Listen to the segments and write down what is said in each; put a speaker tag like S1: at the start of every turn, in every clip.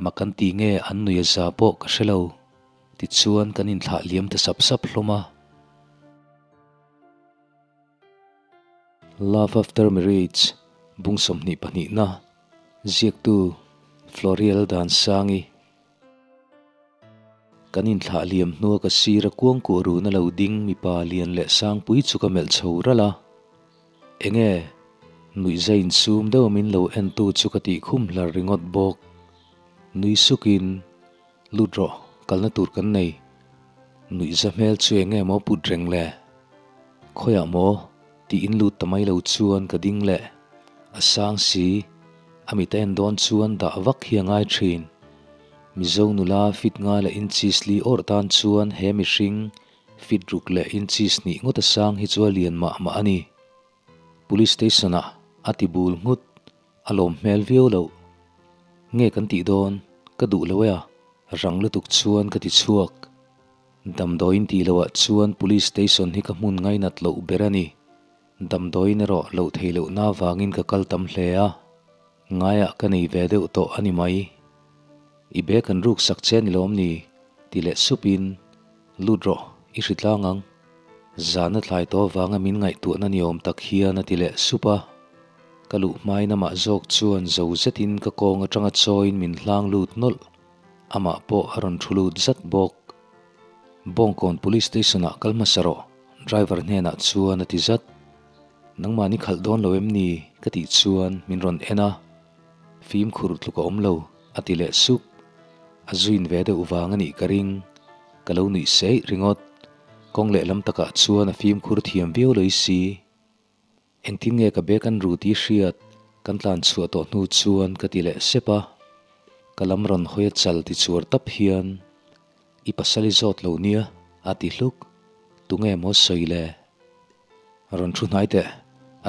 S1: Mak an ti nge an nui a za pawh ka hre lo. Tichuan kan inthlah liam ta sap sap hlawm a. Love After Marriage bung 22 na ziaktu Florial Dansangi. Kan inthlah liam hnua ka sir a kuang kuah run a lo ding mipa lian leh sangpui chu ka melh chho ralh a. Enge? Nuihza insum deuh a min lo en tu chu ka tih khum hlar ringawt bawk. Nui sukin, Lut rawh, kalna tur kan nei. Nuihza hmel chu enge maw put reng le? Khawiah maw? Tiin lut ta mai lo chuan ka ding leh. A sang si, a mit a en dawn chuan dah vak hi a ngai thin. Mizo nula fit nga leh inches li awrh tan chuan he mihring fit ruk leh inches hnih ngawt a sang hi chu a lian mah mah a ni. Police station ah a ti bul nghut, a lawm hmel viau loh. Nge kan tih dawn, ka duh lo e a, rang lutuk chuan ka ti chhuak. Damdawiin tih loh ah chuan police station hi ka hmun ngainat loh ber a ni. Damdawiin erawh loh theih lohna avangin ka kal tam hle a, ngaiah ka nei ve deuh tawh a ni mai. I bag an ruk sak che ni lawm ni? ti leh supin, Lut rawh, i hri tlang ang. Zahna thlai tawh avanga min ngaihtuahna ni awm tak hian a ti leh sup a. Ka luh hmain amah zawk chuan zo zetin ka kawng atanga chawiin min hlang lut nawlh. Amah pawh a rawn thu lut zat bawk. Bawngkawn Police Station ah kal hmasa rawh, driver hnenah chuan a ti zat. Nangmah ni khalh dawn lo em ni? ka tih chuan min rawn en a, Fimkhur tluk a awm lo, a ti leh sup. A zuin ve deuh vang a nih ka ring. Ka lo nuih seih ringawt. Kawng lehlam takah chuan a fimkhur thiam viau loi si. Engtin nge ka bag an ru tih hriat kan tlan chhuah tawh hnu chuan ka ti leh sep a, ka lam rawn hawi a chal ti chuar tap hian I pasal i zawt lo nia a ti hluk, tunge maw sawi le? Rawn thu hnai teh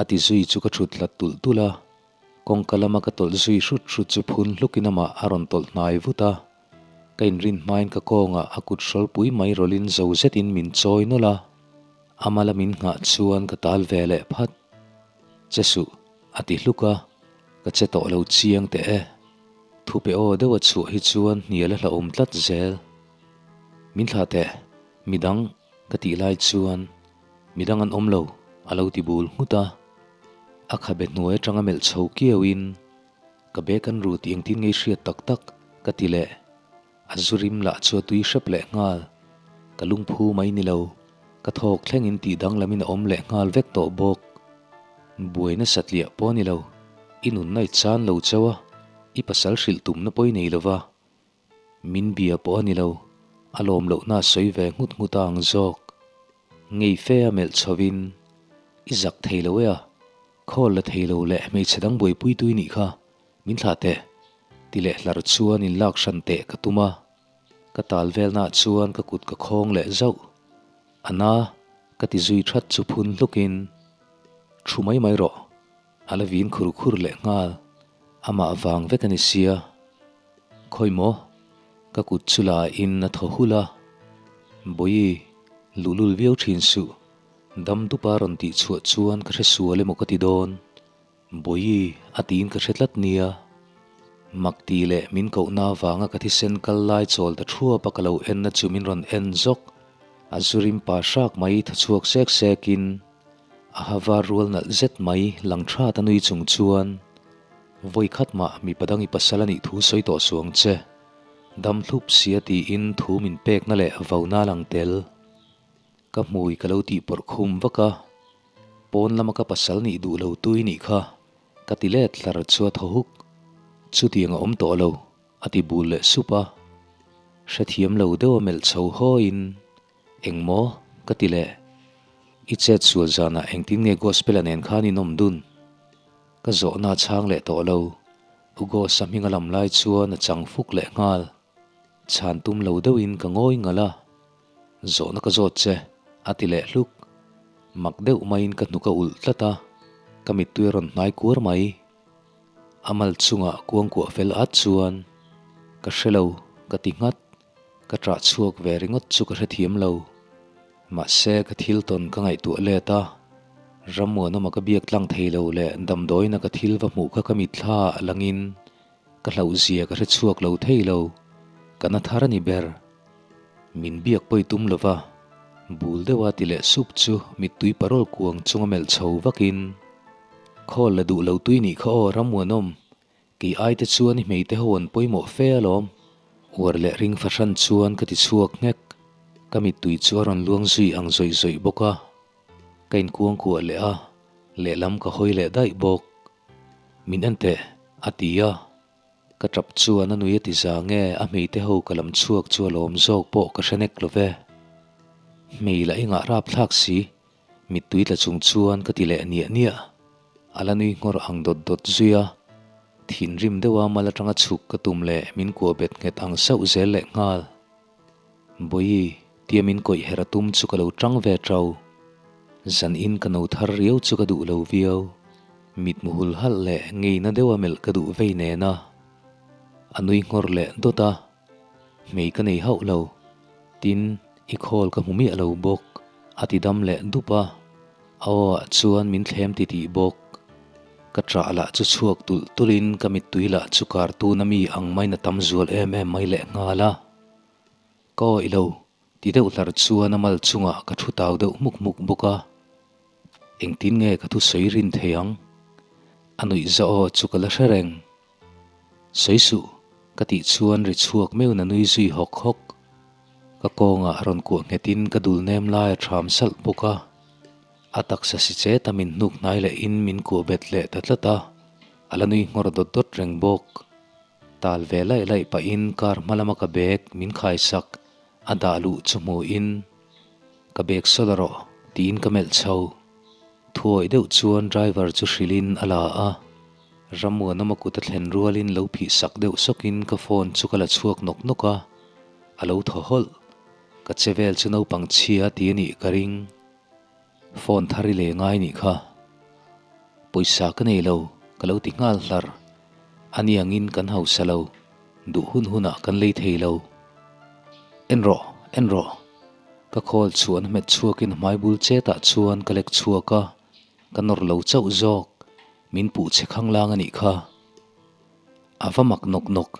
S1: a ti zui chu ka thut hlat tulh tulh a, kawngka lama ka tawlh zui hrut hrut chu phun hlukin amah a rawn tawlh hnai vut a, ka inrin hmain ka kawngah a kut hrawlpui mai rawlhin zo zetin min chawi nawlh a. Ama la min nghah chuan ka tal ve leh phat. Che suh, a ti hluk a, ka che tawh lo chiang teh e. Thupe aw deuh a chhuah hi chuan hnial a hlauhawm tlat zel. Min thlah teh, midang ka tih lai chuan midang an awm lo, a lo ti bul nghut a. A khabe hnuai atanga melh chho kiauin, Ka bag an ru tih engtin ngei hriat tak tak, ka ti leh. A zu rim lah chu a tui hrep leh nghal. Ka lungphu mai ni lo, ka thawk thlengin tih danglamin a awm leh nghal vek tawh bawk. Buaina satliah pawh a ni lo, i nunna i chan lo chauh a, i pasal hrilh tumna pawh i nei lo va. Min bia pawh a ni lo, a lawm lohna a sawi ve nghut nghut a ang zawk. Ngei fe a melh chhovin, I zak thei lo e a, khawl la thei lo leh hmeichhe dang buaipui tui nih kha, Min thlah teh, ti leh hlar chuan in lak hran teh ka tum a, ka tal velnaah chuan ka kut ka khawng leh zauh. A na, ka ti zui that chu phun hlukin, Thu mai mai rawh, a la vin khur khur leh nghal, amah vang vek a ni sia. Khawi maw? Ka kut chu la in a thaw hulh a, Bawihi, luhlul viau thin suh, dam dupa rawn tih chhuah chuan ka hre sual emaw ka ti dawn. Bawihi, a tiin ka hre tlat nia. Mak ti leh min kohna avanga ka thisen kal lai chawl ta thuap a ka lo enna chu min rawn en zawk. A zu rim pa hrak mai tha chhuak sek sekin a ha var rual nalh zet mai lang that a nui chung chuan vawi khat mah mipa dang i pasal a nih thu sawi tawh suang che. Dam thlup sia tiin thu min pekna leh vauna lang tel. Ka hmui ka lo tih pawrh khum vak a. Pawn lama ka pasal nih duh lo tui nih kha, ka ti let hlar chu a thaw huk. Chutiang a awm tawh lo, a ti bul leh sup a. Hrethiam lo deuh a melh chho hawiin, Eng maw? ka ti leh. I chet sual zanah engtin nge Gospel-a nen khan in awm dun? Ka zawhna a chhang leh tawh lo. U Gos-a hming a lam lai chuan a chang fuk leh nghal. Chhan tum lo deuhin ka ngawi ngalh a. Zawhna ka zawt che, a ti leh hluk. Mak deuh maiin ka hnuk a ulh tlat a, ka mittui a rawn hnai kuar mai. A mal chungah kuangkuah fel at chuan, Ka hre lo, ka ti nghat. Ka ṭah chhuak ve ringawt chu ka hrethiam lo. Mahse, ka thil tawn ka ngaihtuah let a, Rammuanawma ka biak tlang thei lo leh damdawiina ka thil va hmuh kha ka mitthla ah langin. Ka hlauhzia ka hre chhuak lo thei lo, ka na thar a ni ber. Min biak pawi tum lova, bul deuha ti leh sup chu mittui parawl kuang chunga melh chho vakin, Khawl la duh lo tui nih kha aw Rammuanawm, kei ai te chuan i hmeite ho an pawimawh fe alawm. Uar leh ring fahran chuan ka ti chhuak nghek, ka mittui chu a rawn luang zui ang zawih zawih bawk a. Ka inkuangkuah leh a, lehlam ka hawi leh daih bawk. Min en teh, a ti a. Ka tap chuan a nui a ti za nge a hmeite ho ka lam chhuak chu a lawm zawk pawh ka hre nek lo ve. Hmei lah i ngah rap thlak si, mittui tla chung chuan ka ti leh niah niah. A la nui nghawr ang dawt dawt zui a. Thinrim deuha mal atanga chhuk ka tum leh min kuah bet nghet ang sauh zel leh nghal. Bawihi, tia min kawih her a tum chu ka lo tang ve tau. Zan in ka no thar riau chu ka duh lo viau. Mitmu hul halh leh ngeina deuha melh ka duh vei nena. A nui nghawr leh dawt a, Hmei ka nei hauh lo. Tin, i khawl ka hmu miah lo bawk, a ti dam leh dup a. A aw ah chuan min thlem titih bawk. Ka ṭah lah chu chhuak tulh tulhin ka mittui lah chu cartoon a mi ang maiin a tam zual em em mai lehnghal a. Ka awih lo, ti deuh hlar chuan a mal chungah ka thu tau deuh hmuk hmuk bawk a. Engtin nge ka thusawi rin thei ang? A nuih za aw chu ka la hre reng. Sawi suh, ka tih chuan ri chhuak meuhin a nui zui hawk hawk. Ka kawngah rawn kuah nghetin ka dul nem lai a ṭham salh bawk a. A taksa si chet a min hnuk hnai lehin min kuah bet leh ta tlat a, a la nui nghawr dawt dawt reng bawk. Tal ve laih laih pahin car hma lama ka bag min khaisak a dah luh chu hmuhin, Ka bag saw la rawh, tiin ka melh chho. Thuawih deuh chuan driver chu hrilhin a la a. Rammuanawma kut a thlen rualin lo phih sak deuh sawkin ka phone chu ka la chhuak nawk nawk a, a lo thaw hawlh. Ka che vel chu naupang chhia ti a nih ka ring. Phone thar i leh ngai nih kha. Pawisa ka nei lo, ka lo ti nghal hlar. A ni angin kan hausa lo, duh hun hunah kan lei thei lo. En rawh, en rawh. Ka call chuan hmet chhuakin hmai bul chetah chuan ka lek chhuak a, ka nawr lo chauh zawk. Min puh che khanglang a nih kha. A va mak nawk nawk,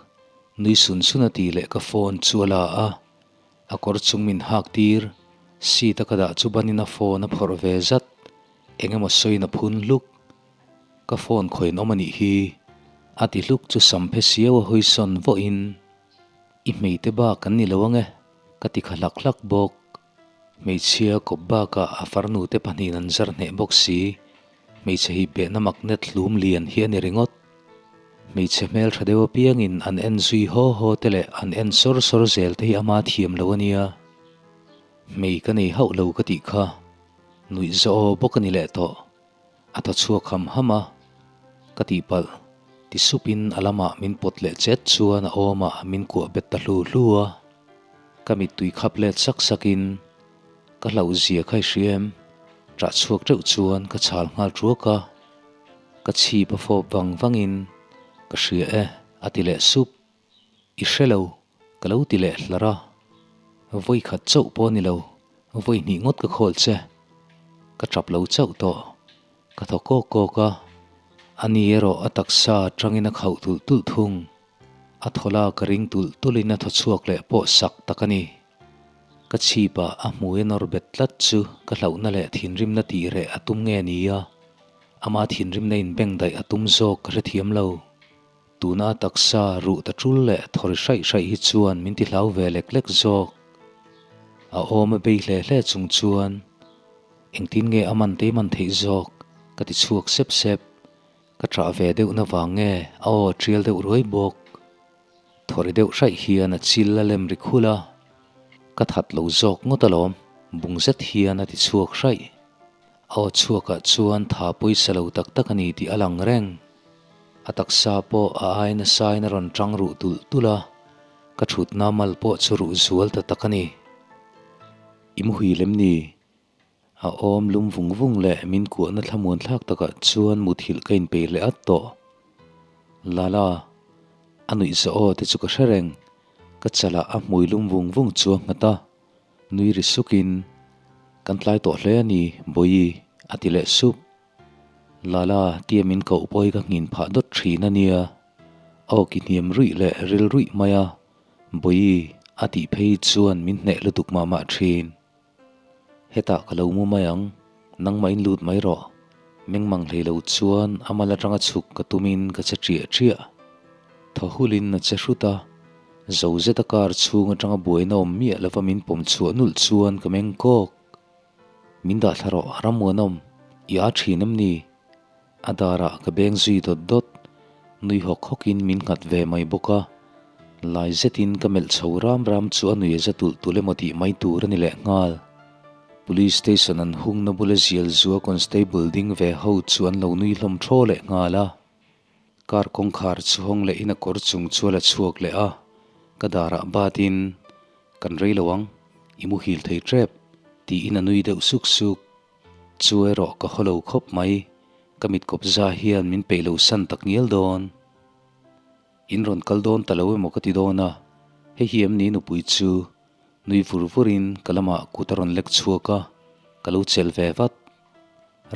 S1: nui sun sun a ti leh ka phone chu a la a. A kawr chung min hak tir, seat a ka dah chu banin a phone a phawrh ve zat, eng emaw sawiin a phun hluk. Ka phone khawiin awm a nih hi, a ti hluk chu sam phe siau a hawi sawn vawhin, I hmeite bak an ni lo ange, ka ti kha hlak hlak bawk. Hmeichhia kawp bakah a farnu te pahnihin an zar hneh bawk si, hmeichhe hi behna magnet hlum lian hi a ni ringawt. Hmeichhe hmeltha deuh apiangin an en zui haw haw te leh an en sawr sawr zel te hi ama thiam lo a nia. Hmei ka nei hauh lo ka tih kha nuih zawh aw bawk a ni leh tawh. A thaw chhuak ham ham a, ka tihpalh ti supin a lamah min pawt leh chet chuan a awmah min kuah bet ta hlu hlu a. Ka mittui khap let sak sakin ka hlauhzia kha i hria em? Ṭah chhuak ṭeuh chuan ka chhal nghal ṭuak a. Ka chhip a fawp vang vangin ka hria e a ti leh sup. I hre lo, ka lo ti leh hlar a. Vawi khat chauh pawh a ni lo, vawi hnih ngawt ka khawl che. Ka tap lo chauh tawh. Ka thaw kawk kawk a, a ni erawh a taksa atangin a khauh tulh tulh thung. A thaw la ka ring tulh tulhin a thaw chhuak leh pawh sak tak a ni. Ka chhipah a hmui a nawr bet tlat chu ka hlauhna leh thinrimna tih reh a tum nge ni a, ama thinrimna inbeng daih a tum zawk ka hrethiam lo. Tuna a taksa ruh ta tul leh thawri hraih hraih hi chuan min ti hlau ve lek lek zawk. A awm a bei hle hle chung chuan engtin nge a man tei man theih zawk ka ti chhuak sep sep. Ka ṭah ve deuh na vang nge a aw a ṭial deuh ruai bawk. Thawri deuh hraih hian a chil a lem ri khul a, ka that lo zawk ngawt alawm, bung zet hian a ti chhuak hraih. A aw chhuakah chuan tha pawisa lo tak tak a ni tih a lang reng. A taksa pawh a ai nasain a rawn ṭang ruh tulh tulh a, ka ṭhutna mal pawh chu ruh zual ta tak a ni. I muhil em ni? A awm lum vung vung leh min kuahna thlamuan thlak takah chuan muthilh ka inpeih leh at tawh. Lala, a nuih za aw te chu ka hre reng. Ka chalah a hmui lum vung vung chu a nghat a, nui ri sukin, Kan tlai tawh hle a ni, Bawihi, a ti leh sup. Lala, tia min koh pawh hi ka nghin phah dawt thin a nia. A aw ki hniam ruih leh ril ruih mai a, Bawihi a tih phei chuan min hneh lutuk mah mah thin. Hetah ka lo mu mai ang, nangmah in lut mai rawh. Mengmang hlei lo chuan a mal atanga chhuk ka tumin ka che ṭiah ṭiah. Thaw hulin a che hrut a, zo zeta car chhung atanga buaina awm miah lova min pawm chhuah nulh chuan ka meng kawk. Min dah thla rawh, Rammuanawm, i â ṭhin em ni? A darah ka beng zui dawt dawt, nui hawk hawkin min nghat ve mai bawk a. Lai zetin ka melh chho ram ram chu a nui a za tulh tulh emaw tih mai tur a ni leh nghal. Police station an hungna bula zial zua constable ding ve ho chu an lo nui hlawm thaw leh nghal a. Car kawngkhar chu hawng lehin a kawr chung chu a la chhuak leh a, ka darah batin, Kan rei lo ang, i muhil thei tep, tiin a nui deuh suk suk. Chu erawh ka haw lo khawp mai, ka mitkawp za hian min peih lo san tak ngial dawn. In rawn kal dawn ta lo emaw ka ti dawn a, hei hi em ni nupui chu? Nui vur vurin ka lamah kut a rawn lek chhuak a, ka lo chel ve vat.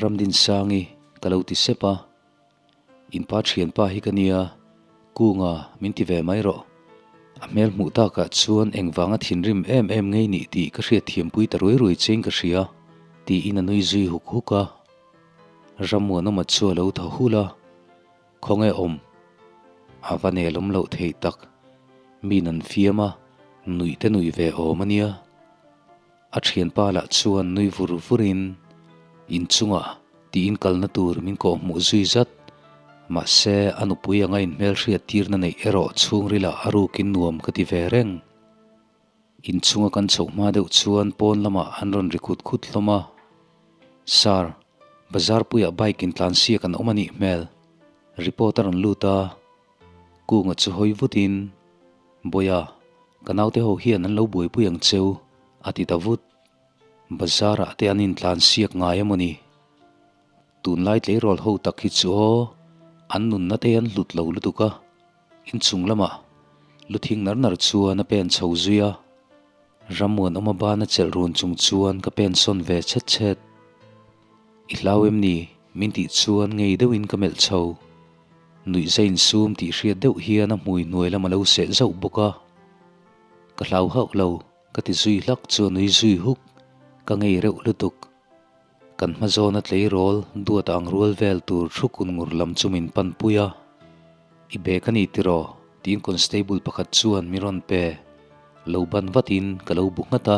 S1: Ramdinsangi ka lo ti sep a. In pa thianpa hi ka nia, Kunga min ti ve mai rawh. A hmel hmuh takah chuan engvanga thinrim em em ngei nih tih ka hriatthiampui ta ruai ruai chein ka hria, tiin a nui zui huk huk a. Rammuanawma chu a lo thaw hul a, Khawnge awm? A va nelawm loh theih tak. Min an fiam a, nuih te nuih ve awm a nia. A thianpa lah chuan nui vur vurin inchungah tiin kalna tur min kawhhmuh zui zat. Mahse, a nupui anga inhmelhriat tirna neih erawh chhungrilah a rukin nuam ka ti ve reng. Inchunga kan chhoh hma deuh chuan pawn lamah an rawn ri khut khut hlawm a. Sir, bazar puiah bike in tlansiak an awm a nih hmel. Report a rawn lut a. Kunga chu hawi vutin, Bawiha, ka naute ho hian an lo buaipui ang cheu, a ti ta vut. Bazar-ah te an intlansiak ngai emaw ni? Tunlai tleirawl ho tak hi chu aw, an nunna te an hlut lo lutuk a. Inchung lamah lu thing nar nar chuan a pen chho zui a. Rammuanawma bana chelh run chung chuan ka pen sawn ve chhet chhet. I hlau em ni? Min tih chuan ngei deuhin ka melh chho. Nuih zai insum tih hriat deuh hian a hmui hnuai lam a lo seh zauh bawk a. Ka hlau hauh lo, ka ti zui hlak chu a nui zui huk. Ka ngei reuh lutuk. Kan hma zawna tleirawl duat ang rual vel tur thu kun ngur lam chu min pan pui a. I bag a ni tiraw? tiin constable pakhat chuan min rawn pe. Lo ban vatin ka lo bu nghat a.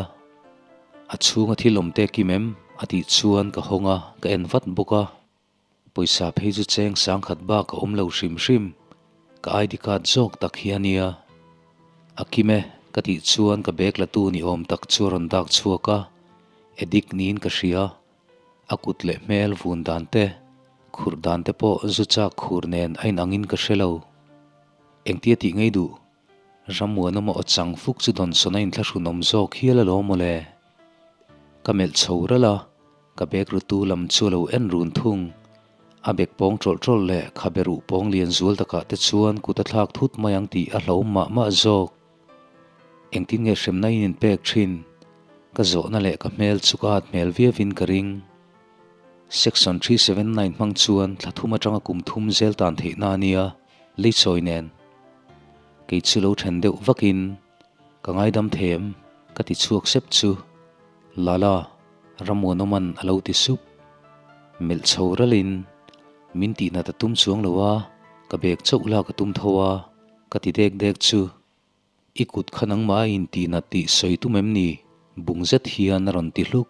S1: A chhunga thil awm te kim em? a tih chuan ka hawng a, ka en vat bawk a. Pawisa phei chu cheng sangkhat bak a awm lo hrim hrim, ka ID card zawk tak hi a nia. A kim e, ka tih chuan ka bag la tu ni awm tak chu a rawn dak chhuak a, addict niin ka hria. A kut leh hmel vun dan te, khurh dan te pawh zu chak khur nen a inangin ka hre lo. Engtia tih ngei duh? Rammuanawma aw chang fuk chu dawnsawn a inthlahrunawm zawk hial alawm mawle. Ka melh chho ralh a, ka bag rutu lam chu a lo en run thung. A bag pawng tawlh tawlh leh khabe ruh pawng lian zual takah te chuan kut a thlak thut mai ang tih a hlauhawm mah mah zawk. Engtin nge hremna in inpek thin? Ka zawhna leh ka hmel chu ka at hmel viauin ka ring. Section 379 hmang chuan thla thum atanga kum thum zel tan theihna a nia, leichawi nen. Kei chu lo then deuh vakin, Ka ngaidam thei em? ka ti chhuak sep chu. Lala, Rammuanawman a lo ti sup. Melh chho ralin, Min tihnat a tum chuang lo a, ka bag chauh lak a tum tho a, ka ti dek dek chu. I kut kha nangmah a intihnat tih sawi tum em ni? Bung zet hian a rawn ti hluk.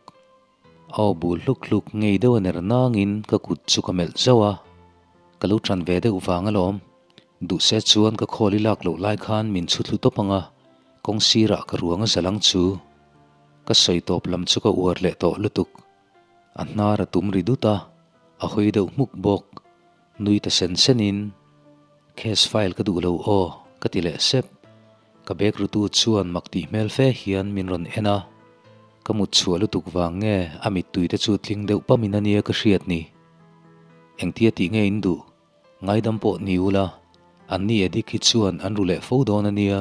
S1: A aw bul hluk hluk ngei deuh a ner nangin ka kut chu ka melh zauh a. Ka lo ṭan ve deuh vang alawm. Duhse chuan ka khawl i lak loh lai khan min chhu thlu tawp ang a, kawng sirah ka ruang a zal ang chu. Ka sawi tawp lam chu ka uar leh tawh lutuk. A hnar a tum ri dut a, a hawi deuh hmuk bawk. Nui ta sen senin, Case file ka duh lo aw, ka ti leh sep. Ka bag rutu chuan mak tih hmel fe hian min rawn en a. Ka mut chhuah lutuk vang nge a mittui te chu tling deuh pamin a nia ka hriat ni. Engtia tih nge in duh? Ngaidam pawh ni ula, an ni Edik hi chuan an ru leh fo dawn a nia,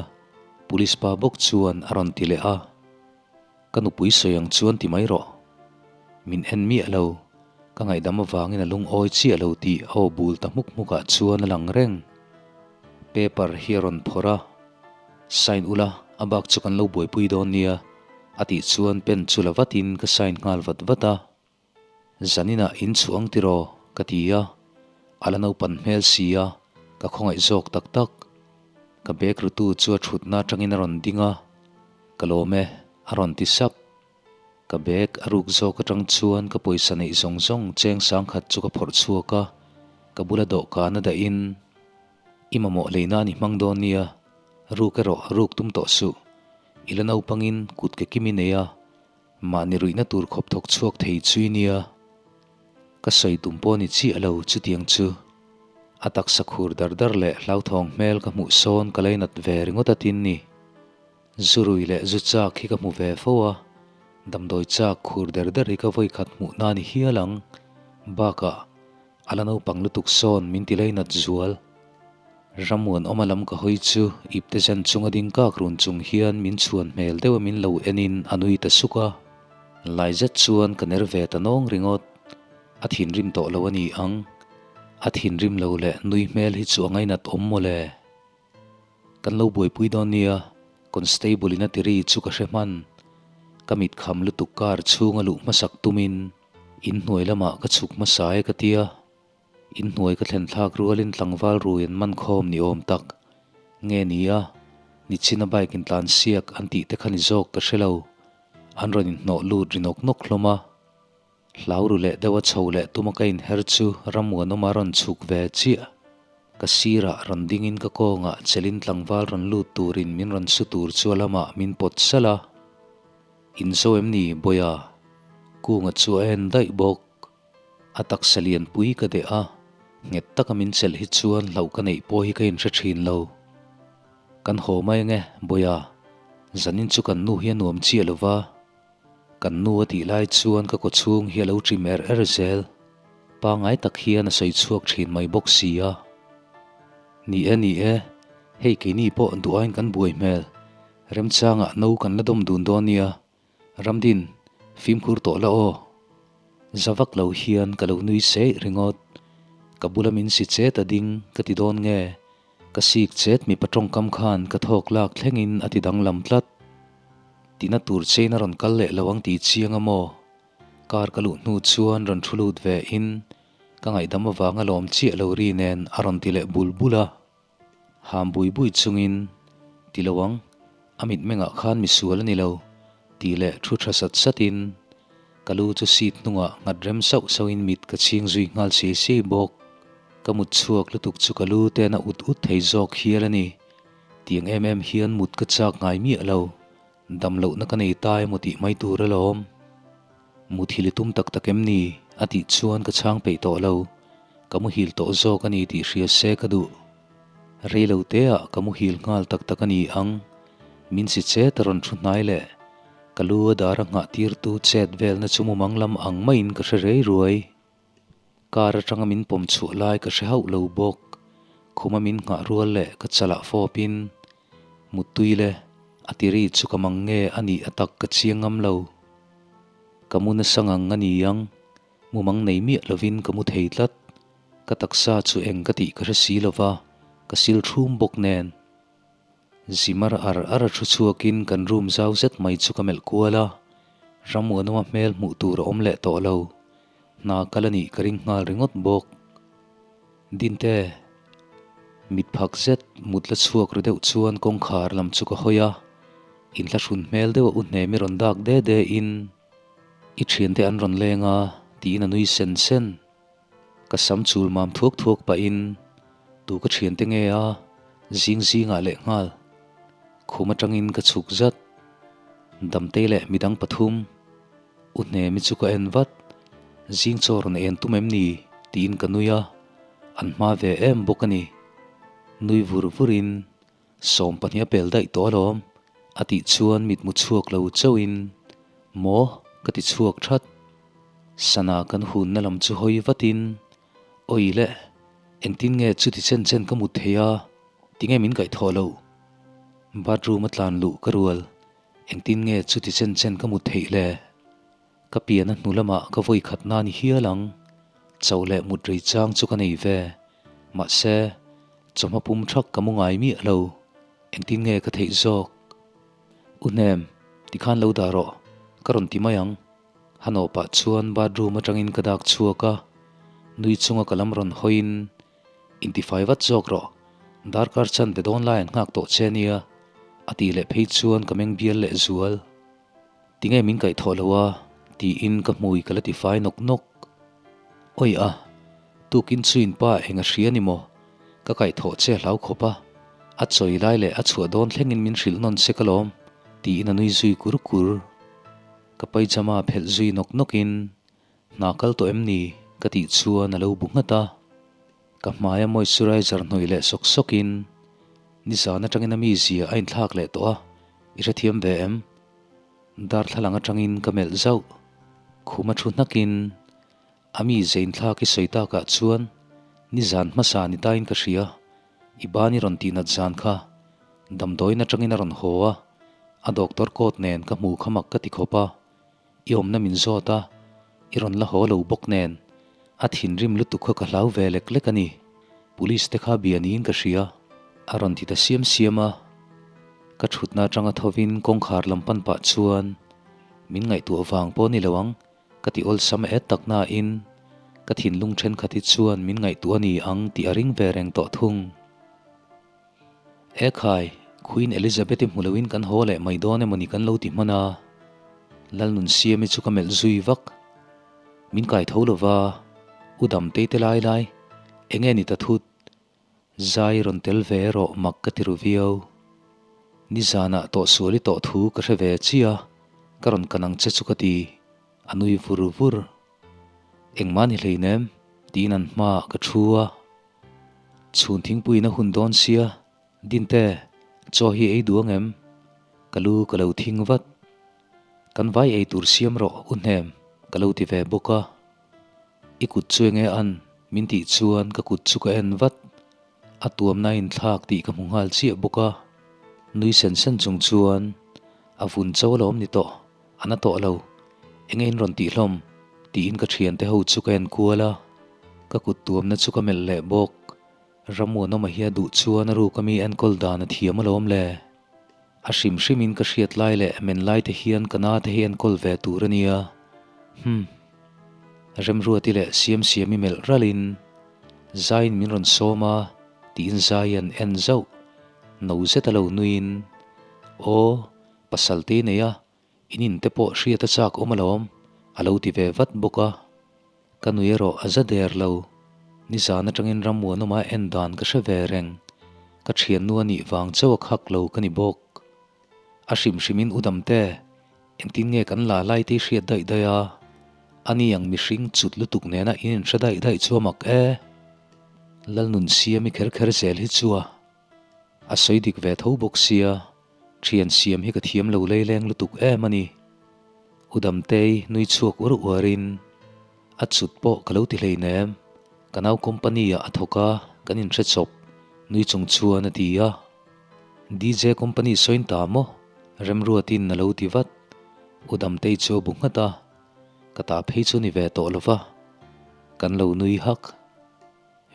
S1: Police pa bawk chuan a rawn ti leh a. Ka nupui sawi ang chuan ti mai rawh. Min en miah lo, ka ngaihdam avangin a lungawi chiah lo tih a aw bul ta hmuk hmukah chuan a lang reng. paper hi a rawn phawrh a, Sign ula, a bak chu kan lo buaipui dawn nia, a tih chuan pen chu la vatin ka sign nghal vat vat a. Zaninah in chhuah ang tiraw? ka ti a, a la naupan hmel si a, ka khawngaih zawk tak tak. Ka bag rutu chu a thutna atangin a rawn ding a, Ka lawm e, a rawn ti sap. Ka bag a ruk zawk atang chuan ka pawisa neih zawng zawng cheng sangkhat chu ka phawrh chhuak a, ka bula dawhkan a dahin, I mamawh leina a ni hmang dawn nia, ruk erawh ruk tum tawh suh. I la naupangin kut ke kim i nei a, mahni ruihna tur khawp thawk chhuak thei chu i nia. Ka sawi tum pawh ni chiah lo chutiang chu. A taksa khur dar dar leh hlauthawng hmel ka hmuh sawn ka lainat ve ringawt a tin ni. Zurui leh zu chak hi ka hmu ve fo a, damdawi chak khur der der hi ka vawi khat hmuh na ni hial ang. Bakah, a la naupang lutuk sawn min ti lainat zual. Ramuan awma lam ka hawi chu ipte zen chunga ding kak run chung hian min chhuan hmel deuha min lo enin a nui ta suk a. Lai zet chuan ka ner ve ta nawng ringawt. A thinrim tawh lo a ni ang. A thinrim lo leh nui hmel hi chu a ngainat awm mawle. Kan lo buaipui dawn nia, Constable in a ti ri chu ka hre hman. Ka mit kham lutuk car chhunga luh hmasak tumin inhnuai lamah ka chhuk hmasa e ka tia. Inhnuai ka thlen thlak rualin tlangval rui an man khawm ni awm tak. Nge nia, nichina bike in tlan siak an tih te kha ni zawk ka hre lo. An rawn inhnawh lut ri nawk nawk hlawm a. Hlau ru leh deuha chho leh tuma ka inher chu Rammuanawma rawn chhuk ve chiah. Ka sirah rawn dingin ka kawngah chelin tlangval rawn lut turin min rawn su tur chu a lamah min pawt salh a. Inzo em ni, Bawiha? Kunga chu a en daih bawk. A taksa lianpui ka deh a, nghet taka min chelh hi chuan hlauh ka neih pawh hi ka inhre thin lo. Kan haw mai ange, Bawiha. Zanin chu kan nu hi a nuam chiah lo va. Kan nu a tih lai chuan ka kawchhung hi a lo ṭim er er zel. Pangai tak hian a sawi chhuak ṭhin mai bawk si a. Ni e, ni e, hei keini pawh duh aiin kan buai hmel. Remchangah no kan la dawm dun dawn nia. Ramdin, fimkhur tawh la aw. Za vak lo hian ka lo nui seih ringawt. Ka bula min si chet a ding ka ti dawn nge? Ka sik chet mipa tawngkam khan ka thawk lak thlengin a ti danglam tlat. Tina tur chein a rawn kal leh lo ang tih chiang a maw? Car ka luh hnu chuan rawn thu lut ve in ka ngaihdam avanga lawm chiah lo ri nen a rawn ti leh bul bul a. Ham bui bui chungin, Ti lo ang, a mitmengah khan misual a ni lo, tih leh thu tha sat satin ka lu chu seat hnungah nghat rem sauh sauhin mit ka chhing zui nghal siai siai bawk. Ka mut chhuak lutuk chu ka lu ten a ut ut thei zawk hial a ni. Tiang em em hian mut ka chak ngai miah lo, dam lohna ka nei ta emaw tih mai tur alawm. Muthil i tum tak tak em ni? a tih chuan ka chhang peih tawh lo. Ka muhil tawh zawk a ni tih hria se ka duh. Rei lo teah ka muhil nghal tak tak a ni ang. Min si chet a rawn thu hnai leh. Ka lu a dar a nghah tirtu chet velna chu mumang lam ang maiin ka hre rei ruai. Car atanga min pawm chhuah lai ka hre hauh lo bawk. Khuma min nghah rual leh ka chalah fawpin Muttui le, a ti ri chu ka mang nge a nih a tak ka chiang ngam lo. Ka mu nasa ngang a ni ang, mumang nei miah lovin ka mu thei tlat. Ka taksa chu eng ka tih ka hre si lo va, ka sil thum bawk nen. Zimar ar ar a thu chhuakin kan room zau zet mai chu ka melh kual a, Rammuanawma hmel hmuh tur a awm leh tawh lo. Hna kal a nih ka ring nghal ringawt bawk. Dinte, mit phak zet mut la chhuak ru deuh chuan kawngkhar lam chu ka hawi a, inthlahrun hmel deuh a u hnemi rawn dak de de in, I thiante an rawn leng a, tiin a nui sen sen. Ka sam chul mam thuak thuak pahin, Tu ka thiante nge a, zing zingah leh nghal. Khum atangin ka chhuk zat. Damtei leh midang pathum. U Hnemi chu ka en vat, Zing chaw rawn en tum em ni? tiin ka nui a, an hma ve em bawk a ni. Nui vur vurin, 12 a pel daih tawh alawm, a tih chuan mitmu chhuak lo chauhin, Maw? ka ti chhuak that. Sana kan hunna lam chu hawi vatin, Awi le, engtin nge chuti chen chen ka mut thei a, tinge min kaihthawh loh? Bathroom a tlan luh ka rual. Engtin nge chuti chen chen ka mut theih le? Ka pian a hnu lamah ka vawi khat na ni hial ang. Chauh leh mut rei chang chu ka nei ve. Mahse, Chawhma pum thak ka mu ngai miah lo. Engtin nge ka theih zawk? U Hnem, tikhan lo dah rawh, ka rawn ti mai ang. Hanawpah chuan bathroom atangin ka dak chhuak a, nui chunga ka lam rawn hawiin, Intifai vat zawk rawh, darkar chan ve dawn lai an nghak tawh che nia, a tih leh phei chuan ka meng bial leh zual. Tinge min kaih thawh lo a? tiin ka hmui ka la tifai nawk nawk. Awi a, tukin chu in pa eng a hria ni maw? Ka kaih thawh che hlau khawp a, a chawi lai leh a chhuah dawn thlengin min hrilh nawn che ka lawm, tiin a nui zui kur kur. Ka paijama phelh zui nawk nawkin, Hna kal tawh em ni? ka tih chuan a lo bu nghat a. Ka hmaia moisturizer hnawih leh sawk sawkin, Nizan atangin a mizia a inthlak leh tawh a, i hrethiam ve em? Darthlalang atangin ka melh zauh. Khum a thu hnakin, A mizia inthlak i sawi takah chuan nizan hmasa ni tain ka hria, i ban i rawn tihnat zan kha damdawiin atangin a rawn haw a, a doctor coat nen ka hmu kha mak ka ti khawp a. I awmna min zawt a, i rawn la haw lo bawk nen, a thinrim lutuk kha ka hlau ve lek lek a ni. Police te kha bia niin ka hria. A rawn ti ta siam siam a. Ka thutna atanga thovin kawngkhar lam pan pah chuan min ngaihtuah vang pawh ni lo ang ka ti awlsam et tak nain ka thinlung thenkhat hi chuan min ngaihtuah a ni ang tih a ring ve reng tawh thung. Ekhai, Queen Elizabeth-i hmu loin kan haw leh mai dawn emaw ni kan lo ti hman a. Lalnunsiami chu ka melh zui vak. Min kai tho lova, U Damtei te lai lai, enge ni ta thut? Zai rawn tel ve erawh mak ka ti ru viau. Nizanah tawhsual i tawh thu ka hre ve chiah a, ka rawn kan ang che chu ka ti, a nui vur vur. Engmah ni hleinem, tiin an hmaah ka thu a. Chhun thingpuiin a hun dawn sia, Dinte, chaw hi ei duh ang em? Ka lu ka lo thing vat. Kan vai ei tur siam rawh u hnem, ka lo ti ve bawk a. I kut chu enge an? Min tih chuan ka kut chu ka en vat. A tuamna a inthlak tih ka hmu nghal chiah bawk a. Nui sen sen chung chuan a vun cho a lo awm ni tawh, a na tawh lo. Enge in rawn tih hlawm? Tiin ka thiante ho chu ka en kual a. Ka kut tuamna chu ka melh leh bawk. Rammuanawma hi a duh chuan a ruk ami enkawl dan a thiam alawm le. A hrim hrimin ka hriat lai leh men lai te hian ka na te hi enkawl ve tur a nia. Hum. Remruati leh Siamsiami melh ralhin Zaiin min rawn sawm a tiin Zai an en zauh. No zet a lo nuiin, Aw, pasal te i nei a, In in te pawh hriat a chak awm alawm, a lo ti ve vat bawk a. Ka nui erawh a za der lo. Nizan atangin Rammuanawma en dan ka hre ve reng. Ka thiannu a nih vang chauh a khak lo ka ni bawk. A hrim hrimin u damte, engtin nge kan la lai te i hriat daih daih a? Ani ang mihring chut lutuk nena in inhre daih daih chu a mak e. Lalnun siam i kher kher zel hi chu a. A sawi dik ve tho bawk sia. Thian siam hi ka thiam lo leileng lutuk em a ni. U Damtei nui chhuak uar uarin a chut pawh ka lo ti hleinem, ka nau company ah a thawk a, kan inhre chawp, nui chung chuan a ti a. DJ company sawiin ta maw? Remruatin a lo ti vat. U Damtei chu a bu nghat a, ka ta phei chu ni ve tawh lo va. Kan lo nui hak.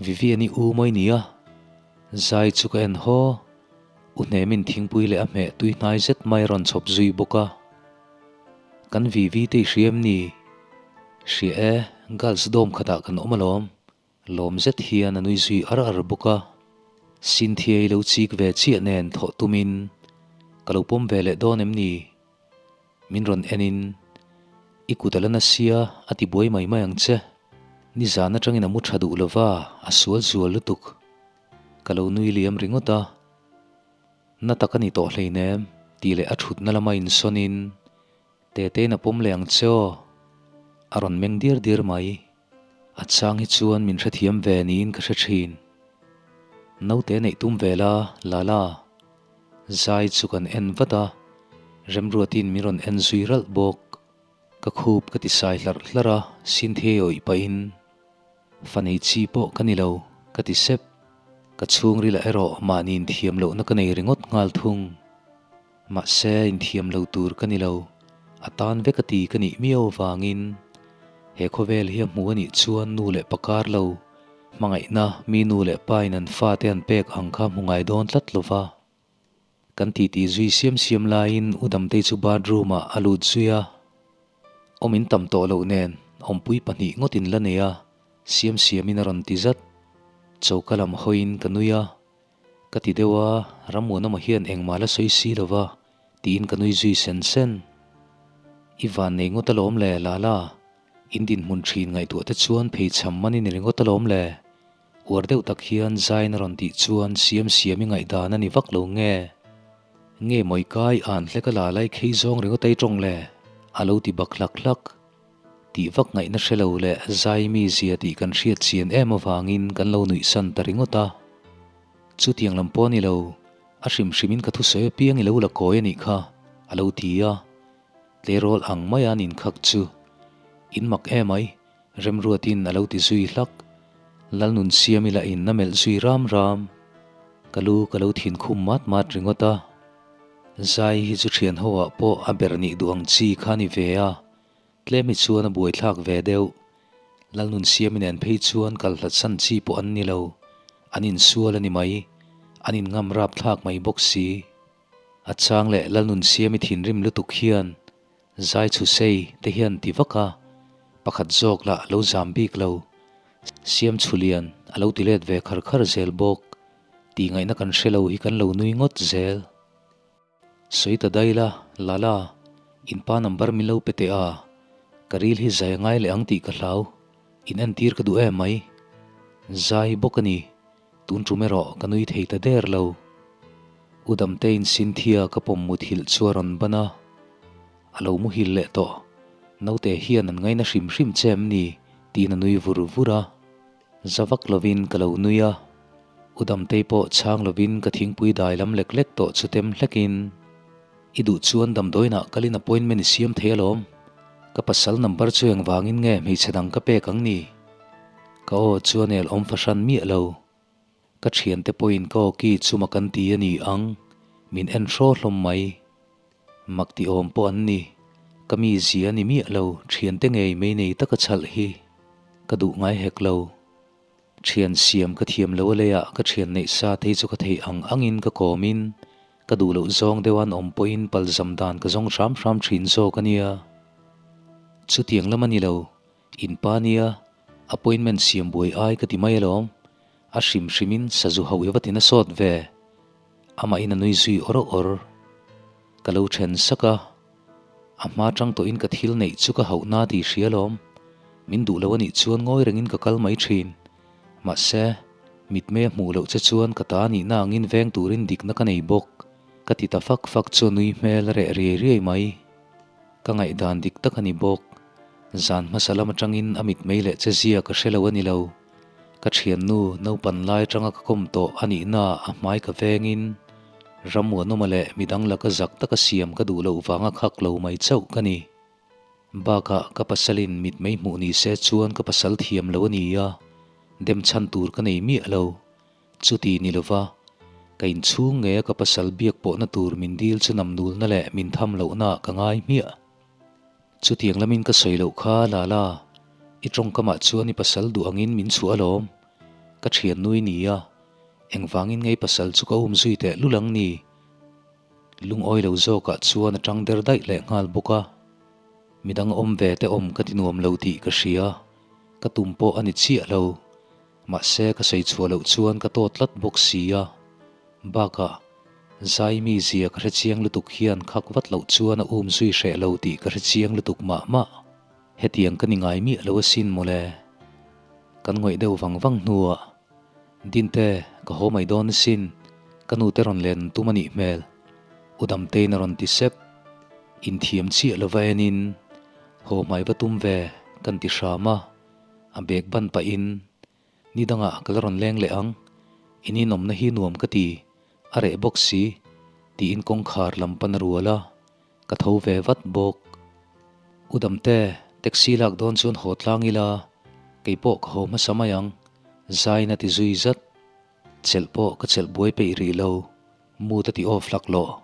S1: Vivian-i u mawi nia, zai chu ka en haw. U hnemin thingpui leh a hmeh tui hnai zet mai a rawn chhawp zui bawk a. Kan Vivi te i hria em ni? Hria e, girls dawm khatah kan awm alawm. Lawm zet hian a nui zui ar ar bawk a. Cynthia-i lo chik ve chiah nen thawh tumin ka lo pawm ve leh dawn em ni? Min rawn enin, I kut a la na sia, a ti buai mai mai ang che. Nizan atangin a mu tha duh lova, a sual zual lutuk. Ka lo nui liam ringawt a. Na tak a ni tawh hleinem, tih leh a thutna lama insawnin, Tetein a pawm leh ang che aw. A rawn meng diar diar mai. A chang hi chuan min hrethiam ve niin ka hre thin. Naute neih tum ve la, Lala. Zai chu kan en vat a, Remruatin min rawn en zui ralh bawk. Ka khup ka ti sai hlarh hlarh a, Cynthia-i awih pahin, Fa nei chi pawh ka ni lo, ka ti sep. Ka chhungrilah erawh mahni inthiam lohna ka nei ringawt nghal thung. Mahse, inthiam lo tur ka ni lo, a tan vek a ti ka nih miau avangin he khawvel hi a hmu a nih chuan nu leh pa kar lo. Hmangaihna mi nu leh pa in an fate an pek ang kha hmu ngai dawn tlat lo va. Kan titi zui siam siam laiin U Damtei chu bathroom ah a lut zui a. Awm in tam tawh loh nen awmpui pahnih ngawt in la nei a, siam siam in a rawn ti zat. Choka lam hawiin ka nui a. Ka ti deuh a, Rammuanawma hian engmah la sawi si lo va, tiin ka nui zui sen sen. I van nei ngawt alawm le, Lala. In dinhmun thin ngaihtuah te chuan pheichham man i ni ringawt alawm le. Uar deuh tak hian Zain a rawn tih chuan siam siam i ngaihdan a ni vak lo nge? Nge mawi kai an hlek a la lai khei zawng ringawt ei tawng le? A lo ti bak hlak hlak. Tih vak ngaihna hre lo leh Zai mi zia tih kan hriat chian em avangin kan lo nuih san ta ringawt a. Chutiang lam pawh a ni lo, a hrim hrimin ka thusawi apiang i lo la kawi a nih kha, a lo ti a. Tleirawl ang maia an inkhak chu in mak emai, Remruatin a lo ti zui hlak. Lalnunsiami lah in a melh zui ram ram. Ka lu ka lo thin khum mat mat ringawt a. Zai hi chu thian ho ah pawh a ber nih duh ang chi kha ni ve a, tlem hi chuan a buaithlak ve deuh. Lalnunsiami nen phei chuan kal hlat san chi pawh an ni lo, an insual a ni mai, an inngam rapthlak mai bawk si. A chang leh Lalnunsiami thinrim lutuk hian Zai chhusei te hian ti vak a, pakhat zawk lah lo zam bik lo. Siam chhulian a lo ti let ve khar khar zel bawk. Tih ngaihna kan hre lo hi kan lo nui ngawt zel. Sawi ta dai la, Lala, in pa number min lo pe teh a, ka ril hi zai a ngai leh ang tih ka hlau, in entir ka duh em mai. Zai bawk a ni. Tun tum erawh ka nui thei ta der lo. U Damtein Cynthia ka pawm muthilh chu a rawn ban a, a lo muhil leh tawh. Naute hian an ngaina hrim hrim che em ni? tiin a nui vur vur a. Za vak lovin ka lo nui a. U Damtei pawh chhang lovin ka thingpui dai lam lek lek tawh chu tem hlekin, I duh chuan damdawiinah kalin appointment i siam thei alawm. Ka pasal number chu engvangin nge hmeichhe dang ka pek ang ni? Ka aw chu a nel awm fahran miah lo. Ka thiante pawhin ka aw ki chu mak an ti a ni ang, min en hraw hlawm mai. Mak ti awm pawh an ni. Ka mi zia a ni miah lo, thiante ngei mei nei taka chhalh hi ka duh ngai hek lo. Thian siam ka thiam lo a leiah ka thian neih sa te chu ka theih ang angin ka kawmin ka duh loh zawng deuh an awm pawhin palzam dan ka zawng hram hram thin zawk a nia. Chutiang lam a ni lo, in pa nia, appointment siam buai ai ka ti mai alawm, a hrim hrimin sazu hauh i va tin a sawt ve. Amahin a nui zui awr awr. Ka lo then sak a, a hma tang tawhin ka thil neih chu ka hauh na tih hria alawm. Min duh lo a nih chuan ngawi rengin ka kal mai thin. Mahse, mitmei a hmuh loh che chuan ka ta nihna angin veng turin dikna ka nei bawk. Ka ti ta fak fak chu a nui hmel a reh riai riai mai. Ka ngaihdan dik tak a ni bawk. Zan hmasa lam atangin a mitmei leh che zia ka hre lo a ni lo. Ka thiannu naupan lai atanga ka kawm tawh a nihna a hmai ka vengin Rammuanawma leh midang laka zak taka siam ka duh loh vanga khak lo mai chauh ka ni. Bakah ka pasalin mitmei hmuh ni se chuan ka pasal thiam lo a ni a, dem chhan tur ka nei miah lo. Chuti ni lova, ka inchhung nge a ka pasal biak pawhna tur min dil chu namnulna leh min tham lohna ka ngai hmiah. Chutiang lamin ka sawi loh kha Lala, i tawngkamah chuan i pasal duh angin min chhuah alawm. Ka thian nui nia, engvangin nge i pasal chu ka um zui teh lul ang ni? Lungawi lo zawkah chuan a tang der daih leh nghal bawk a. Midang awm ve te awm ka ti nuam lo tih ka hria, ka tum pawh a ni chiah lo. Mahse ka sawi chhuah loh chuan ka tawt tlat bawk si a. Bakah, Zaimi zia ka hre chiang lutuk hian khak vat loh chuan a um zui hreh lo tih ka hre chiang lutuk mah mah. Hetiang ka ni ngai miah lo asin mawle. Kan ngawih deuh vang vang hnuah, Dinte, ka haw mai dawn asin, ka nute rawn len tum a nih hmel. U Damtein a rawn ti sep. Inthiam chiah lova enin, Haw hmai va tum ve, kan ti hram a. A bag ban pahin, Ni dangah ka la rawn leng leh ang, in inawmna hi nuam ka ti, a reh bawk si, tiin kawngkhar lam pan a rual a, ka tho ve vat bawk. U Damte, taxi lak dawn chuan haw tlang ila, kei pawh ka haw hmasa mai ang, Zain a ti zui zat. Chelh pawh ka chelh buai peih rih lo, mood a ti off lak lawh.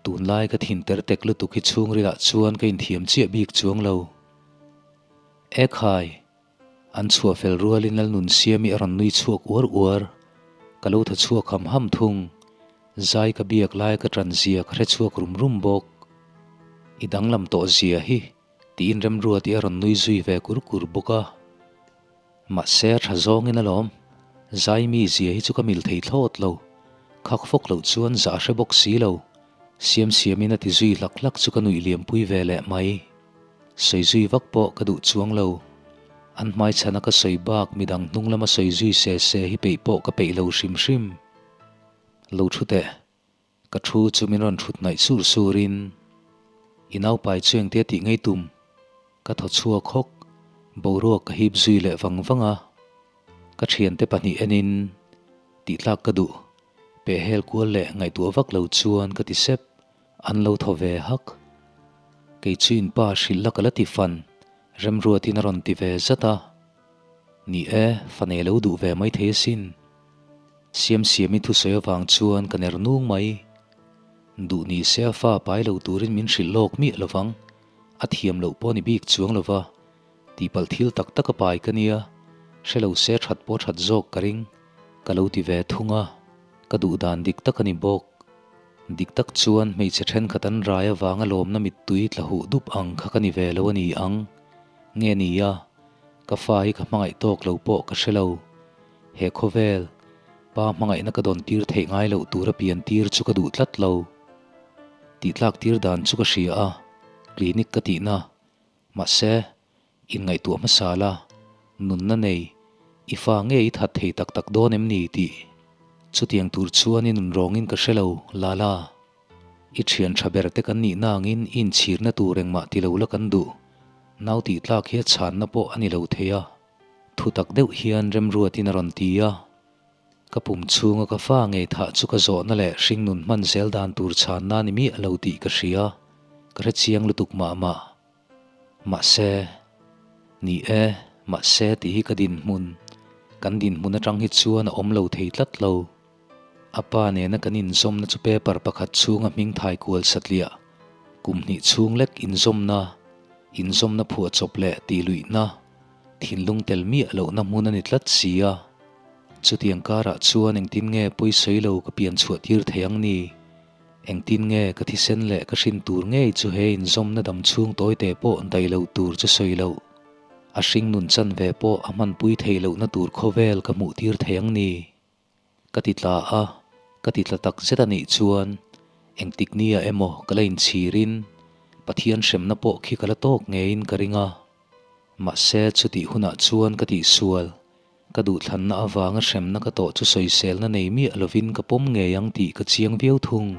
S1: Tunlai ka thin ter tek lutuk hi chhungrilah chuan ka inthiam chiah bik chuang lo. Ekhai! An chhuah fel rualin Lalnunsiami a rawn nui chhuak uar uar. Ka lo thaw chhuak ham ham thung. Zai ka biak laia ka ṭan zia ka hre chhuak rum rum bawk. I danglam tawh zia hi tiin Remruati a rawn nui zui ve kur kur bawk a. Mahse a ṭha zawngin alawm, zai mi zia hi chu ka mil thei thlawt lo. Khak fawk loh chuan zah a hre bawk si lo. Siam siamin a ti zui hlak hlak chu ka nuih liampui ve leh mai. Sawi zui vak pawh ka duh chuang lo. An hmaichhana ka sawi bak midang hnung lama sawi zui se se hi peih pawh ka peih lo hrim hrim. Lo thu teh. Ka thu chu min rawn thut hnaih sur surin, I naupai chu engtia tih ngei tum? Ka thaw chhuak hawk, boruak ka hip zui leh vang vang a. Ka thiante pahnih enin tihtlak ka duh, pehhel kual leh ngaihtuah vak lo chuan ka ti sep, an lo thaw ve hak. Kei chu in pa hrilh la ka la ti fan, Remruatin a rawn ti ve zat a. Ni e, fa nei lo duh ve maithei asin. Siamsiami thusawi avang chuan ka ner nung mai. Duh ni se a fa pai lo turin min hrilh lawk miah lovang, a thiam loh pawh ni bik chuang lova, tihpalh thil tak tak a pai ka nia, hre lo se that pawh that zawk ka ring, ka lo ti ve thung a, ka duh dan dik tak a ni bawk. Dik tak chuan hmeichhe thenkhat an rai avanga lawmna mittui tla huh dup ang kha ka ni ve lo a ni ang. Nge nia, ka fa hi ka hmangaih tawk lo pawh ka hre lo. He khawvel, pa hmangaihna ka dawn tir theih ngai loh tura pian tir chu ka duh tlat lo. Tihtlak tir dan chu ka hria a, clinic ka tihna. Mahse, inngaihtuah hmasa la, nunna nei, i fa nge i that thei tak tak dawn em ni tih. Chutiang tur chuan i nun rawngin ka hre lo, Lala. I thian tha ber te kan nih nangin i inchhirna tur engmah ti lo la kan duh. Nau tihtlak hi a chhanna pawh a ni lo thei a. Thu tak deuh hian Remruatin a rawn ti a, Ka pum chhunga ka fa ngei thah chu ka zawhna leh hringnun hman zel dan tur chhanna ni miah lo tih ka hria, ka hre chiang lutuk mah mah. Mahse, ni e, mahse tih hi ka dinhmun, kan dinhmun atang hi chuan a awm lo thei tlat lo. A pa nena kan inzawmna chu paper pakhat chhunga hming thai kual satliah, kum hnih chhung lek inzawmna, inzawmna phuahchawp leh tihluihna, Thinlung tel miah lohna hmun a ni tlat si a, chutiang karah chuan engtin nge pawisawi lo ka pian chhuah tir thei ang ni? Engtin nge ka thisen leh ka hrin tur ngei chu he inzawmna dam chhung tawite pawh daih loh tur chu sawi loh, a hringnun chanve pawh a hmanpui theih lohna tur khawvel ka hmuh tir thei ang ni? Ka ti tla a, ka ti tla tak zet a nih chuan engtik nia emaw ka la inchhirin Pathian hremna pawh khi ka la tawk ngeiin ka ring a. Mahse chutih hunah chuan ka tihsual, ka duhthlanna avanga hremna ka tawh chu sawiselna nei miah lovin ka pawm ngei ang tih ka chiang viau thung.